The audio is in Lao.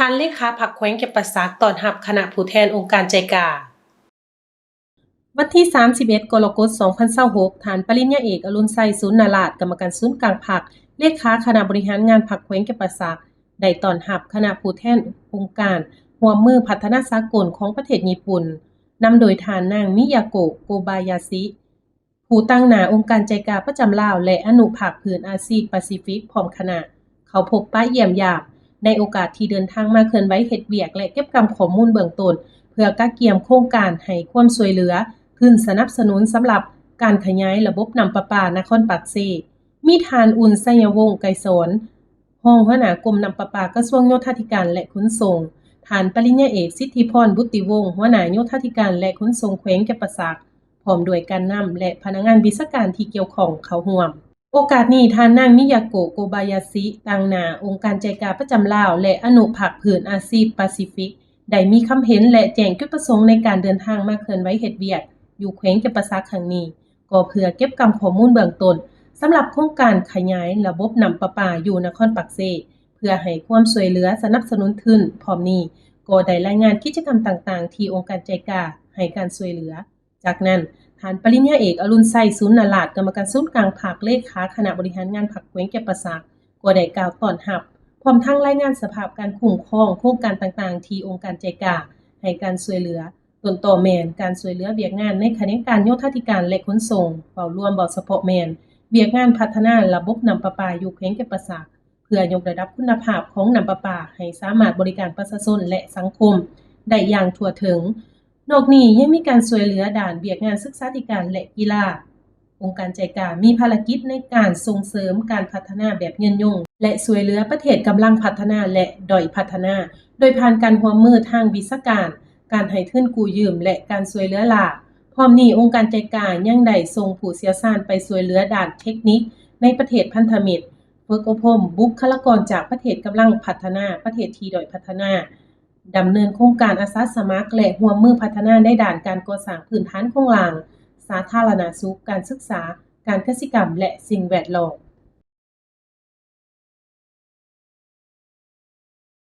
ທ່ານເລຂາພັກແຂວງຈຳປາສັກຕ້ອນຮັບຄະນະຜູ້ແທນອົງການໄຈກາ. ວັນທີສາມສິບເອັດ ກໍລະກົດ ສອງພັນຊາວຫົກ ທ່ານປະລິນຍາເອກ ອະລຸນໄຊ ສູນນາລາດ ກຳມະການສູນກາງພັກ, ເລຂາຄະນະບໍລິຫານງານພັກແຂວງຈຳປາສັກ ໄດ້ຕ້ອນຮັບຄະນະຜູ້ແທນອົງການຮ່ວມມືພັດທະນາສາກົນຂອງປະເທດຍີ່ປຸ່ນ, ນຳໂດຍທ່ານນາງ ມິຍາໂກະ ໂກບາຍາຊິ ຜູ້ຕາງໜ້າອົງການໄຈກາປະຈຳລາວ ແລະ ອະນຸພາກພື້ນອາຊີພປາຊີຟິກ ພ້ອມຄະນະ ເຂົ້າພົບປະຢ້ຽມຢາມ ໃນໂອກາດທີ່ເດີນທາງມາເຄື່ອນໄຫວເຮັດວຽກ ແລະ ເກັບກຳຂໍ້ມູນເບື້ອງຕົ້ນ ເພື່ອກະກຽມໂຄງການໃຫ້ຄວາມຊ່ວຍເຫຼືອທຶນສະໜັບສະໜູນສຳລັບການຂະຫຍາຍລະບົບນ້ຳປະປານະຄອນປາກເຊ. ມີທ່ານ ອຸ່ນ ໄຊຍະວົງ ໄກສອນ ຮອງຫົວໜ້າກົມນ້ຳປະປາ ກະຊວງໂຍທາທິການ ແລະ ຂົນສົ່ງ, ທ່ານປະລິນຍາເອກ ສິດທິພອນ ບຸດຕິວົງ ຫົວໜ້າໂຍທາທິການ ແລະ ຂົນສົ່ງແຂວງຈຳປາສັກ ພ້ອມດ້ວຍການນຳ ແລະ ພະນັກງານວິຊາການທີ່ກ່ຽວຂ້ອງເຂົ້າຮ່ວມ. ໂອກາດນີ້ ທ່ານນາງ ມິຍາໂກະ ໂກບາຍາຊິ ຕາງໜ້າອົງການໄຈກາປະຈຳລາວ ແລະ ອະນຸພາກພື້ນອາຊີພປາຊີຟິກ ໄດ້ມີຄຳເຫັນ ແລະ ແຈ້ງຈຸດປະສົງໃນການເດີນທາງມາເຄື່ອນໄຫວເຮັດວຽກຢູ່ແຂວງຈຳປາສັກຄັ້ງນີ້ ກໍເພື່ອເກັບກຳຂໍ້ມູນເບື້ອງຕົ້ນ ສຳລັບໂຄງການຂະຫຍາຍລະບົບນ້ຳປະປາຢູ່ນະຄອນປາກເຊ ເພື່ອໃຫ້ຄວາມຊ່ວຍເຫຼືອສະໜັບສະໜູນທຶນ. ພ້ອມນີ້ກໍໄດ້ລາຍງານກິດຈະກຳຕ່າງໆທີ່ອົງການໄຈກາໃຫ້ການຊ່ວຍເຫຼືອ. ຈາກນັ້ນ ທ່ານປະລິນຍາເອກ ອະລຸນໄຊ ສູນນາລາດ ກຳມະການສູນກາງພັກ, ເລຂາຄະນະບໍລິຫານງານພັກແຂວງຈຳປາສັກ ກໍໄດ້ກ່າວຕ້ອນຮັບ ພ້ອມທັງລາຍງານສະພາບການຄຸ້ມຄອງໂຄງການຕ່າງໆທີ່ອົງການໄຈກາໃຫ້ການຊ່ວຍເຫຼືອ. ຕົ້ນຕໍແມ່ນການຊ່ວຍເຫຼືອວຽກງານໃນຂະແໜງການໂຍທາທິການ ແລະ ຂົນສົ່ງ, ເວົ້າລວມ, ເວົ້າສະເພາະແມ່ນວຽກງານພັດທະນາລະບົບນ້ຳປະປາຢູ່ແຂວງຈຳປາສັກ ເພື່ອຍົກລະດັບຄຸນນະພາບຂອງນ້ຳປະປາໃຫ້ສາມາດບໍລິການປະຊາຊົນ ແລະ ສັງຄົມໄດ້ຢ່າງທົ່ວເຖິງ. ນອກນີ້ຍັງມີການຊ່ວຍເຫຼືອດ້ານວຽກງານສຶກສາທິການ ແລະ ກິລາ. ອົງການໄຈກາມີພາລະກິດໃນການສົ່ງເສີມການພັດທະນາແບບຍືນຍົງ ແລະ ຊ່ວຍເຫຼືອປະເທດກຳລັງພັດທະນາ ແລະ ດ້ອຍພັດທະນາ ໂດຍຜ່ານການຮ່ວມມືທາງວິຊາການ, ການໃຫ້ທຶນກູ້ຢືມ ແລະ ການຊ່ວຍເຫຼືອຫຼ້າ. ພ້ອມນີ້ ອົງການໄຈກາຍັງໄດ້ສົ່ງຜູ້ຊ່ຽວຊານໄປຊ່ວຍເຫຼືອດ້ານເທັກນິກໃນປະເທດພັນທະມິດ, ຝຶກອົບຮົມບຸກຄະລາກອນຈາກປະເທດກຳລັງພັດທະນາ, ປະເທດທີ່ດ້ອຍພັດທະນາ, ດຳເນີນໂຄງການອາສາສະໝັກ ແລະ ຮ່ວມມືພັດທະນາໃນດ້ານການກໍ່ສ້າງພື້ນຖານໂຄງລ່າງ, ສາທາລະນະສຸກ, ການສຶກສາ, ການກະສິກຳ ແລະ ສິ່ງແວດລ້ອມ.